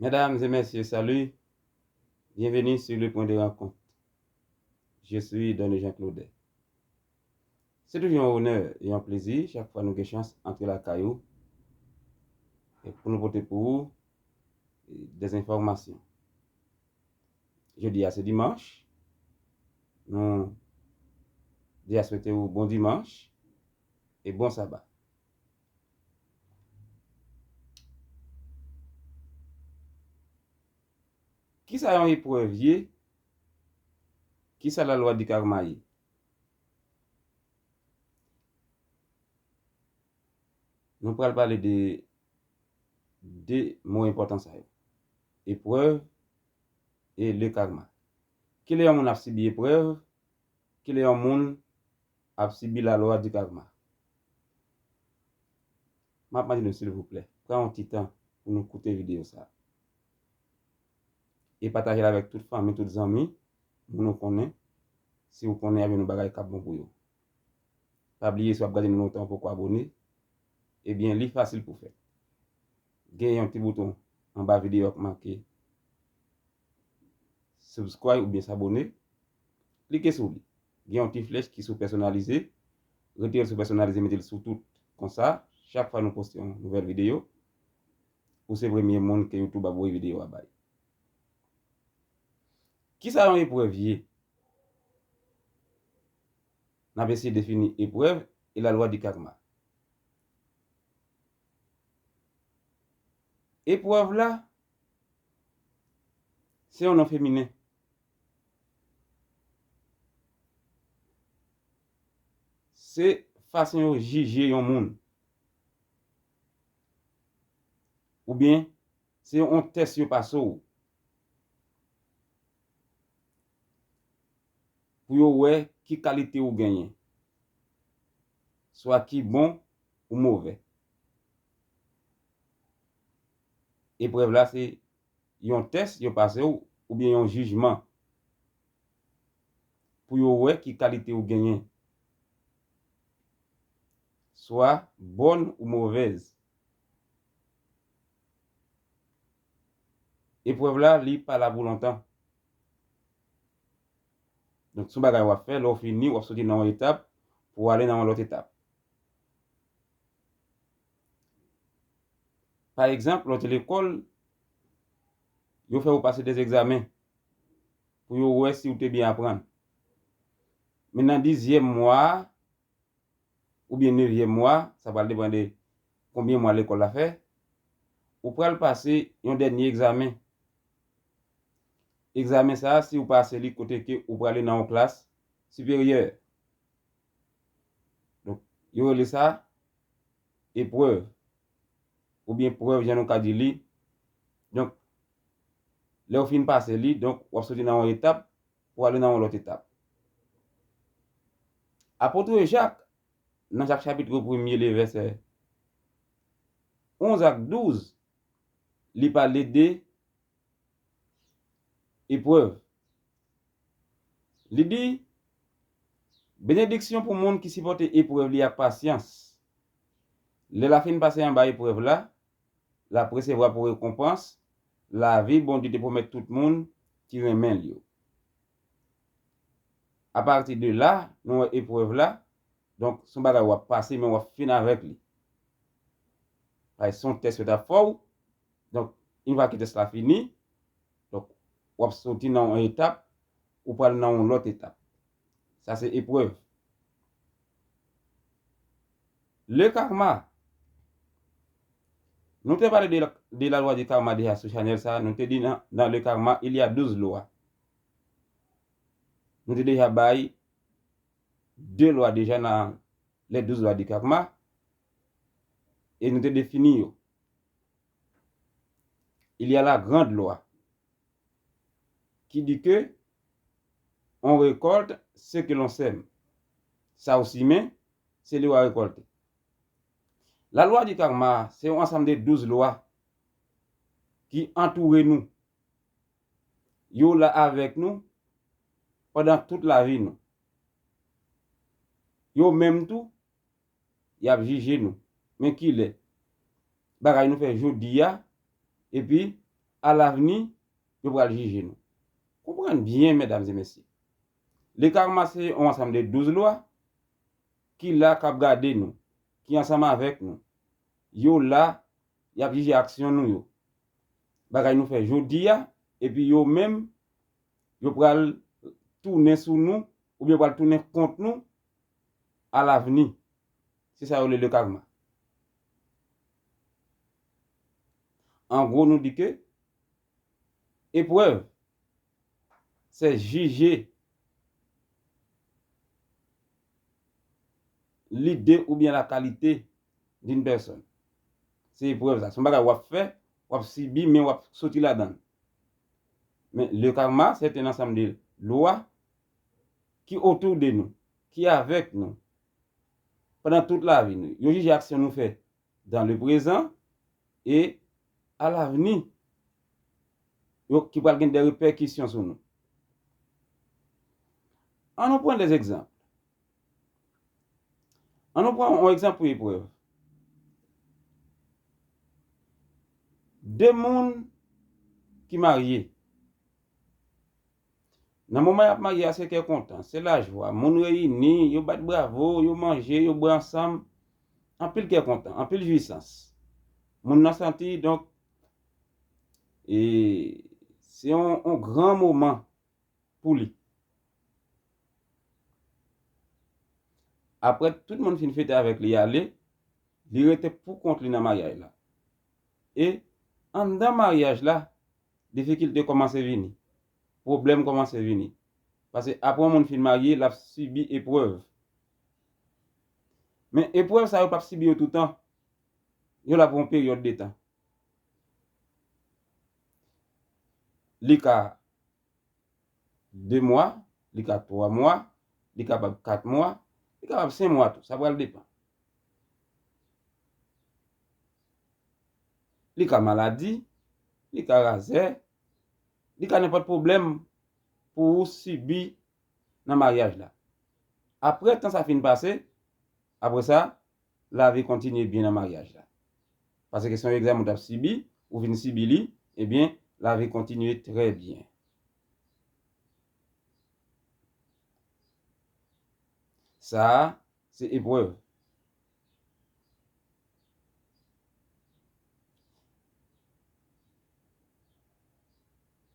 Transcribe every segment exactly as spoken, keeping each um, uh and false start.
Mesdames et messieurs, salut. Bienvenue sur le point de rencontre. Je suis Don Jean Claude. Se toujou yon onè e yon plezi chak fwa nou gen chans antre lakay ou e pou nou pote pou ou des enfòmasyon. Jodi a se dimanch. Nou deja swete ou bon dimanch e bon saba. Kisa yon eprèv ye? Kisa lalwa di karma ye? Nou pral pale de de mo enpòtan sa yo. Eprèv e le karma. Kilè yon moun ap sibi eprèv? Kilè yon moun ap sibi lalwa di karma? M ap mande nou silvouplè, pran yon ti tan pou nou koute videyo sa. E pataje l avèk tout fanmi, tout zanmi, moun ou konnen, si ou konnen avè yon bagay k ap bon pou yo. Pa bliye, si w ap gade nou lontan ou poko abone, ebyen, li fasil pou fèt. Gen yon ti bouton anba videyo a k make subscribe oubyen s'abonner. Klike sou li. Gen yon ti flèch ki sou pèsonalize. Retire l sou pèsonalize, mete l sou tout. Konsa, chak fwa nou poste yon nouvèl videyo, ou se premye moun ke YouTube ap voye videyo a bay. Kisa yon eprèv ye? N ap eseye defini eprèv e lalwa di karma. Eprèv la, se yon non feminen. Se fason yo jije yon moun. Oubyen, se yon tès yo pase w pou yo wè ki kalite ou genyen, swa ki bon ou movè. Eprèv la se yon tès yo pase w oubyen yon jijman pou yo wè ki kalite ou genyen, swa bòn ou movèz. Eprèv la, li pa la pou lontan. Donk, se yon bagay w ap fè, lè w fini, w ap soti nan yon etap pou w ale nan yon lòt etap. Pa egzanp, lè w te lekòl, yo fè w pase de egzamen pou yo wè si w te byen aprann. Men nan dizyèm mwa a, oubyen nevyèm mwa, sa pral depann de konbyen mwa lekòl la fè, ou pral pase yon dènye egzamen. Egzamen sa a, si w pase li, kote ke ou prale nan yon klas siperyè. Donk, yo rele sa eprèv, oubyen prèv, jan nou ka di li. Donk, lè w fin pase li, donk, w ap soti nan yon etap pou ale nan yon lòt etap. Apot Jak, nan Jak chapit premye, le vèsè onz ak douz, li pale de eprèv. Li di, benediksyon pou moun ki sipòte eprèv li ak pasyans. Lè l a fin pase anba eprèv la, l ap resevwa pou rekonpans lavi Bondye te pwomèt tout moun ki renmen l yo. Apati de la, nou wè eprèv la, donk, se yon bagay w ap pase, men w ap fin avèk li. Paske se yon tès yo t ap fè w, donk, yon fwa ke tès la fini, donk, w ap soti nan yon etap, ou pral nan yon lòt etap. Sa se eprèv. Le karma. Nou te pale de, de la loi du karma deja sou chanèl sa. Nou te di nan, dans le karma, il y a douze lois. Nou te deja bay de lwa deja nan les douze lois du karma. E nou te defini yo. Il y a la grande loi qui dit que on récolte ce que l'on sème. Sa ou simen, se li w a rekòlte. La loi du karma, se yon ansanm de douz lwa ki antoure nou. Yo la avèk nou pandan tout lavi nou. Yo menm tou, y ap jije nou. Men kilè? Bagay nou fè jodi a, epi alavni, yo pral jije nou. Konprann byen, medam e mesye. Le karma se yon ansanm de douz lwa ki la k ap gade nou, ki ansanm avèk nou. Yo la, y ap jije aksyon nou yo. Bagay nou fè jodi a, epi yo menm, yo pral tounen sou nou, oubyen pral tounen kont nou alavni. Se sa yo rele le karma. An gwo, nou di ke eprèv, se jije lide oubyen la qualité d'une personne. Se eprèv sa. Se yon bagay w ap fè, w ap sibi, men w ap soti ladan l. Men le karma, se yon ansanm de lwa ki otou de nou, ki avèk nou, pandan tout lavi nou. Yo jije aksyon nou fè dans le présent et à l'avenir, yo, ki pral gen de repèkisyon sou nou. An nou pran de egzanp. An nou pran yon egzanp pou eprèv. De moun ki marye. Nan moman y ap marye a, se kè kontan, se lajwa, moun reyini, yo bat bravo, yo manje, yo bwè ansanm, anpil kè kontan, anpil jwisans. Moun nan santi, donk, e, se yon, yon gran moman pou li. Apre tout moun fin fete avèk li ale, li rete pou kont li nan maryaj la. E anndan maryaj la, difikilte kòmanse vini. Pwoblèm kòmanse vini. Paske apre yon moun fin marye, l ap sibi eprèv. Men eprèv sa yo p ap sibi yo toutan. Yo la pou yon peryòd de tan. Li ka de mwa, li ka twa mwa, li kapab kat mwa, li kapab senk mwa tou. Sa pral depann. Li ka maladi, li ka razè, li ka nenpòt pwoblèm pou ou sibi nan maryaj la. Apre tan sa fin pase, apre sa, lavi kontinye byen nan maryaj la. Paske se yon egzanp ou t ap sibi, ou vin sibi li, ebyen, lavi kontinye trè byen. Sa a, se eprèv.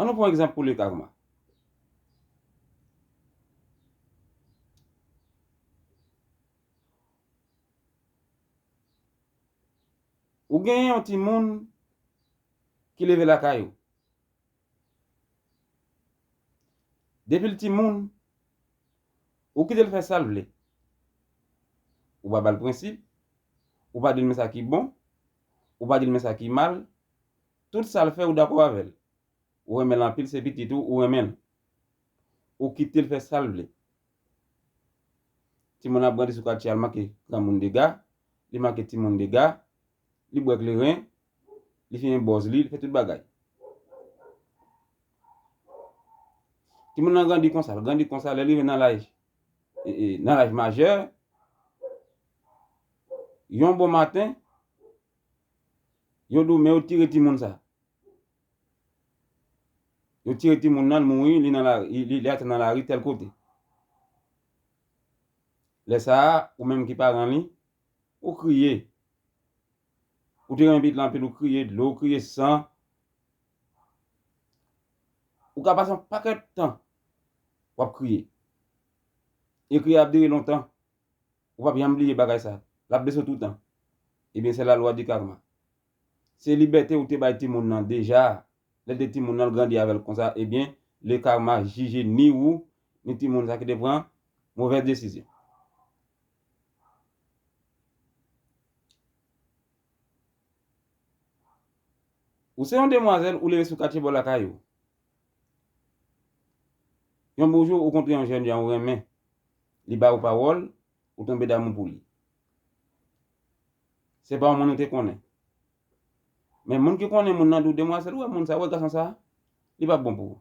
An nou pran egzanp pou le karma. Ou genyen yon timoun ki leve lakay ou. Depi l timoun, ou kite l fè sa l vle. Ou pa ba l prensip, ou pa di l men sa ki bon, ou pa di l men sa ki mal. Tout sa l fè, ou dakò avè l. Ou renmen l anpil, se pitit ou, ou renmen l. Ou kite l fè sa l vle. Timoun ap grandi sou katye a, l manke granmoun dega, li manke timoun dega, li bwè kleren, li fimen bòz li, li fè tout bagay. Timoun nan grandi konsa, l grandi konsa, lè l rive nan laj, e, e, nan laj majè, yon bon maten, yo di w, men yo tire timoun sa. Yo tire timoun nan, l mouri, li nan lari, li, li atè nan lari tèl kote. Lè sa a, ou menm ki paran li, ou kriye. Ou te renmen pitit la anpil, ou kriye dlo, ou kriye san. Ou ka pase yon pakèt tan w ap kriye. E kriye ap dire lontan. Ou p ap janm bliye bagay sa. L ap blese w toutan. Ebyen, se la lwa di karma. Se libète ou te bay timoun nan deja. Lè l te timoun nan, l grandi avè l konsa, ebyen, le karma jije ni ou, ni timoun sa ki te pran movèz desizyon. Ou se yon demwazèl, ou leve sou katye bò lakay ou. Yon bon jou, ou kontre yon jènjan ou renmen. Li ba ou pawòl, ou tonbe damou pou li. Se pa yon moun ou te konnen. Men moun ki konnen moun nan di w, demwazèl, ou wè moun sa, ou wè gason sa, li p ap bon pou ou.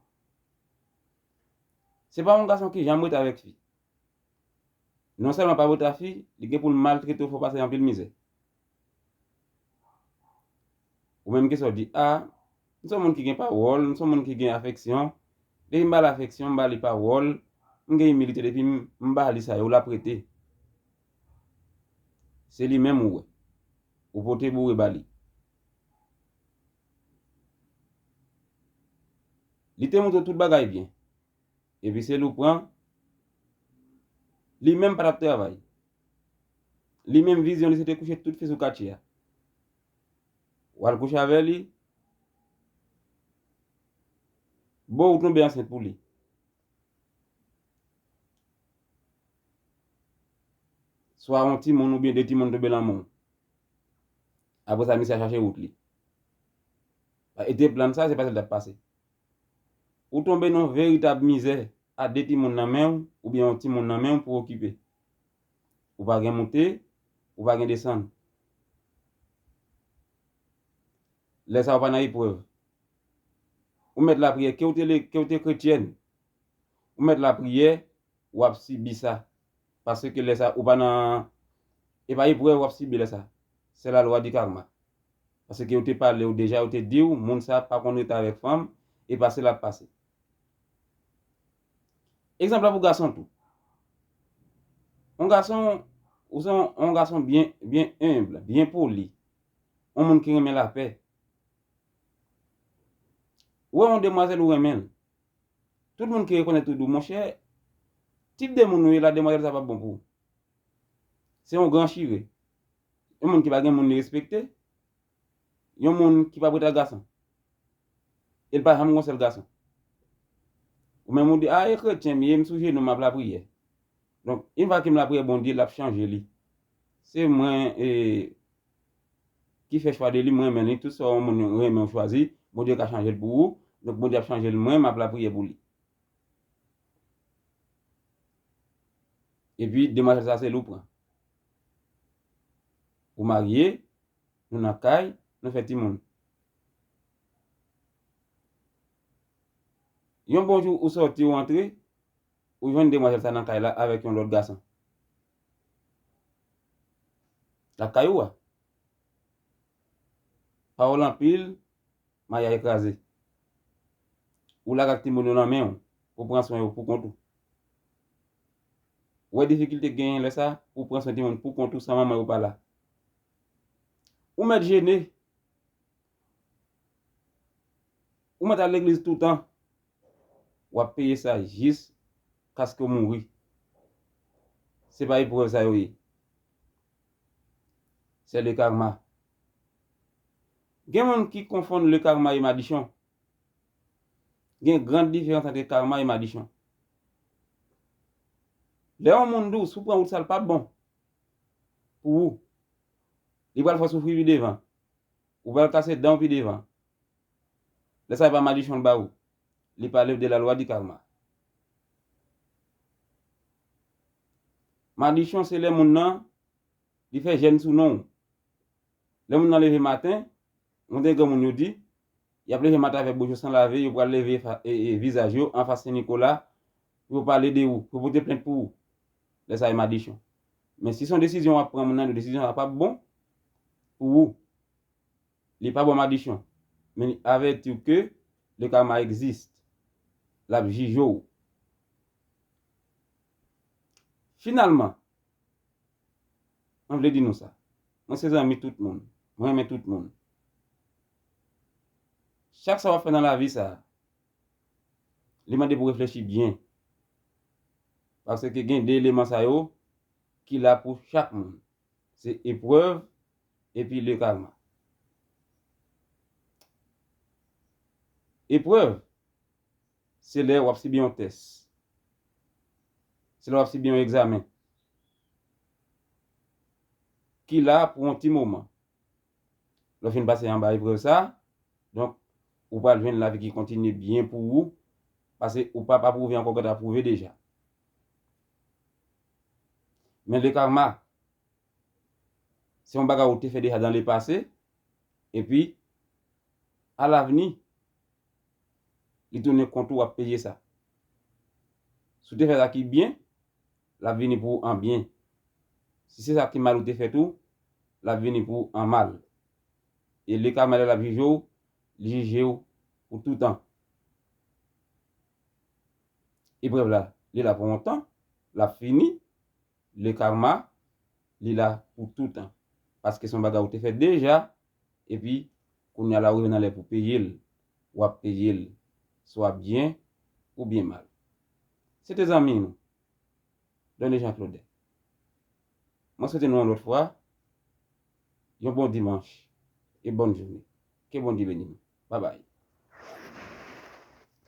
Se pa yon gason ki janm ret avèk fi. Non sèlman pa ret ak fi, li gen pou l maltrete w, fè w pase anpil mizè. Ou menm ki sa w di, a, M se yon moun ki gen pawòl, m se yon moun ki gen afeksyon. Depi m ba li afeksyon, m ba li pawòl, m gen imilite, depi m, m ba li sa yo, l ap rete. Se li menm ou wè. Ou pote boure ba li. Li te montre tout bagay byen. Epi se li w pran. Li menm pa t ap travay. Li menm vizyon li se te kouche tout fi sou katye a. W al kouche avè li. Bon, ou tonbe ansent pou li. Swa yon timoun oubyen de timoun tonbe nan men w. Apre sa, misye a chache wout li. E te plan sa, se pa sa l t ap pase. Ou tonbe nan yon veritab mizè a de timoun nan men w, oubyen yon timoun nan men w pou okipe. Ou pa gen moute, ou pa gen desann. Lè sa a, ou pa nan eprèv. Ou mèt lapriyè, ke w te le, ke w te kretyèn, ou mèt lapriyè, w ap sibi sa. Paske lè sa, ou pa nan, e pa eprèv w ap sibi lè sa. Se la lwa di karma. Paske yo te pale w deja, yo te di w, moun sa pa konn rete avèk fanm, e pase l ap pase. Egzanp la pou gason tou. Yon gason, ou se yon, yon gason byen, byen enb, byen poli. Yon moun ki renmen lapè. Ou wè yon demwazèl ou renmen l. Tout moun ki rekonèt ou di w, monchè, tip de moun ou ye la, demwazèl sa p ap bon pou ou. Se yon gran chire. Yon moun ki pa gen moun li respekte. Yon moun ki p ap ret ak gason. E l pa janm gon sèl gason. Ou menm ou di, a, e kretyen m ye, m sou jenou, m ap lapriyè. Donk, yon fwa ke m lapriyè Bondye, l ap chanje li. Se mwen, e, ki fè chwa de li, m renmen li, tout sa yon moun renmen ou chwazi, Bondye ka chanje l pou ou, donk Bondye ap chanje l, mwen, m ap lapriyè pou li. Epi, demwazèl sa, se li w pran. Ou marye, nou nan kay, nou fè timoun. Yon bon jou, ou sòti, ou antre, ou jwenn demwazèl sa nan kay la avèk yon lòt gason. Lakay ou a. Pawòl anpil, maryaj kraze. Ou lage ak timoun yo nan men w, pou pran swen yo pou kont ou. Ou wè difikilte k genyen lè sa, pou pran swen timoun pou kont ou san manman yo pa la. Ou mèt jene. Ou mèt al legliz toutan. W ap peye sa jiskaske w mouri. Se pa eprèv sa yo ye. Se le karma. Gen moun ki konfonn le karma e madichon. Gen gran diferans ant karma e madichon. Lè yon moun di w, si w pran wout sa, l p ap bon pou ou. Li pral fè w soufri pi devan. Ou pral kase dan w pi devan. Lè sa, e pa madichon l ba ou. Li pale w de la lwa di karma. Madichon se lè moun nan, li fè jèn sou non w. Lè moun nan leve maten, yon de granmoun yo di, y ap leve maten avèk bouch yo san lave, yo pral leve fa-, e, e, vizaj yo anfas Sen Nikola, pou yo pale de ou, pou yo pote plent pou ou. Lè sa, e madichon. Men si se yon desizyon w ap pran, moun nan di w desizyon sa p ap bon pou ou. Li pa ba w madichon, men li avèti w ke le karma existe. L ap jije w. Finalman, mwen vle di nou sa. Mwen se zanmi tout moun. Mwen renmen tout moun. Chak sa w ap fè nan lavi sa a, li mande pou w reflechi byen. Paske gen de eleman sa yo ki la pou chak moun. Se eprèv epi le karma. Eprèv, se lè w ap sibi yon tès. Se lè w ap sibi yon egzamen. Ki la pou yon ti moman. Lè w fin pase anba eprèv sa, donk, ou pral jwenn lavi ki kontinye byen pou ou, paske ou p ap apwouve ankò, ou gentan apwouve deja. Men le karma, se yon bagay ou te fè deja dan le pase, epi, alavni, li tounen kont ou, w ap peye sa. Si w te fè sa ki byen, l ap vini pou ou an byen. Si se sa ki mal ou te fè tou, l ap vini pou ou an mal. E le karma, lè l ap jije w, li jije w pou toutan. Eprèv la, li la pou yon tan, l ap fini, le karma, li la pou toutan. Paske se yon bagay ou te fè deja, epi kounye a la ou rive nan lè pou peye l, w ap peye l, swa byen oubyen mal. Se te zanmi nou, Donny Jean Claude. Mwen swete nou yon lòt fwa, yon bon dimanch e bòn jounen. Ke Bondye beni nou. Babay.